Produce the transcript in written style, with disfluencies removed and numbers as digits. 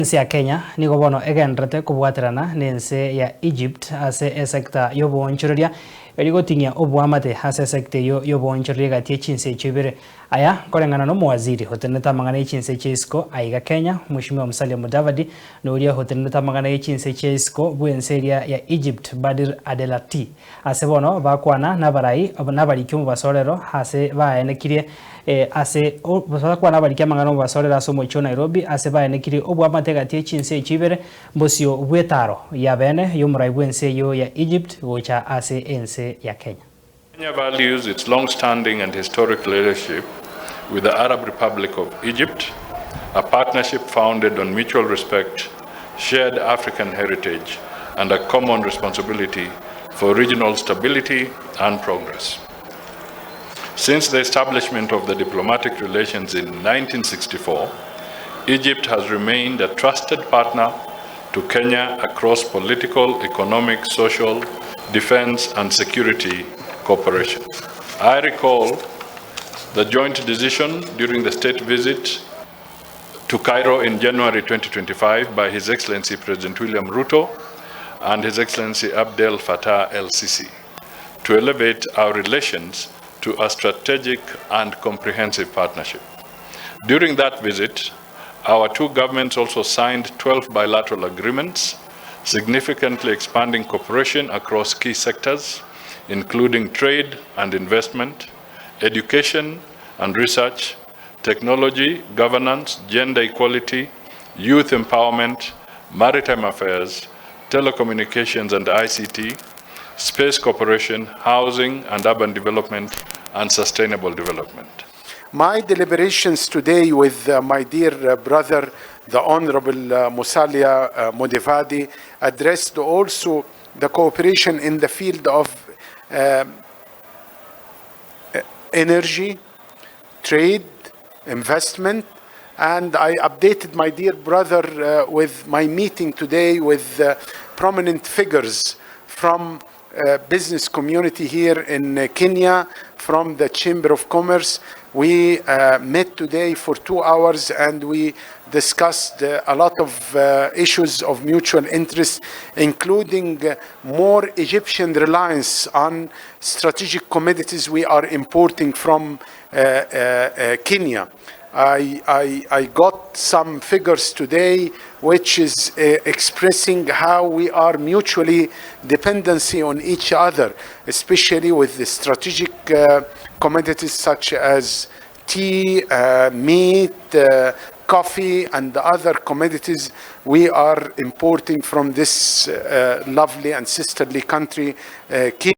Ense ya Kenya nigo bono egendererete kobwaterana n'ense ya Egypt ase esecta y'oboonchoreria erio goting'ia oboamate ase esecta eyio y'oboonchoreria egati ye chinse echio ibere. Aya nkoreng'ana n'omowaziri otenenete amang'ana ye chinse chia isiko aiga Kenya, Mweshimiwa Musalia Mudavadi, na oria otenenete amang'ana ye chinse chia isiko bw'ense eria ya Egypt Badr Adelatty. Ase bono bakwana nabarai nabariki omobasorero ase baenekirie ase bakwana abariki amang'ana omobasorero ase omochie o Nairobi ase baenekirie oboamate egati ye chinse echio ibere mbosio bw'etaro ya bene y'omorai bw'ense eyio ya Egypt gocha ase ense ya Kenya. Kenya values its long-standing and historic relationship with the Arab Republic of Egypt, a partnership founded on mutual respect, shared African heritage, and a common responsibility for regional stability and progress. Since the establishment of the diplomatic relations in 1964, Egypt has remained a trusted partner to Kenya across political, economic, social, defense, and security cooperation. I recall the joint decision during the state visit to Cairo in January 2025 by His Excellency President William Ruto and His Excellency Abdel Fattah El Sisi to elevate our relations to a strategic and comprehensive partnership. During that visit, our two governments also signed 12 bilateral agreements, significantly expanding cooperation across key sectors, including trade and investment, education and research, technology, governance, gender equality, youth empowerment, maritime affairs, telecommunications and ICT, space cooperation, housing and urban development, and sustainable development. My deliberations today with my dear brother, the Honorable Musalia Mudavadi, addressed also the cooperation in the field of energy, trade, investment, and I updated my dear brother with my meeting today with prominent figures from business community here in Kenya, from the Chamber of Commerce. We met today for 2 hours and we discussed a lot of issues of mutual interest, including more Egyptian reliance on strategic commodities we are importing from Kenya. I got some figures today which is expressing how we are mutually dependency on each other, especially with the strategic commodities such as tea, meat, coffee, and other commodities we are importing from this lovely and sisterly country, Kenya.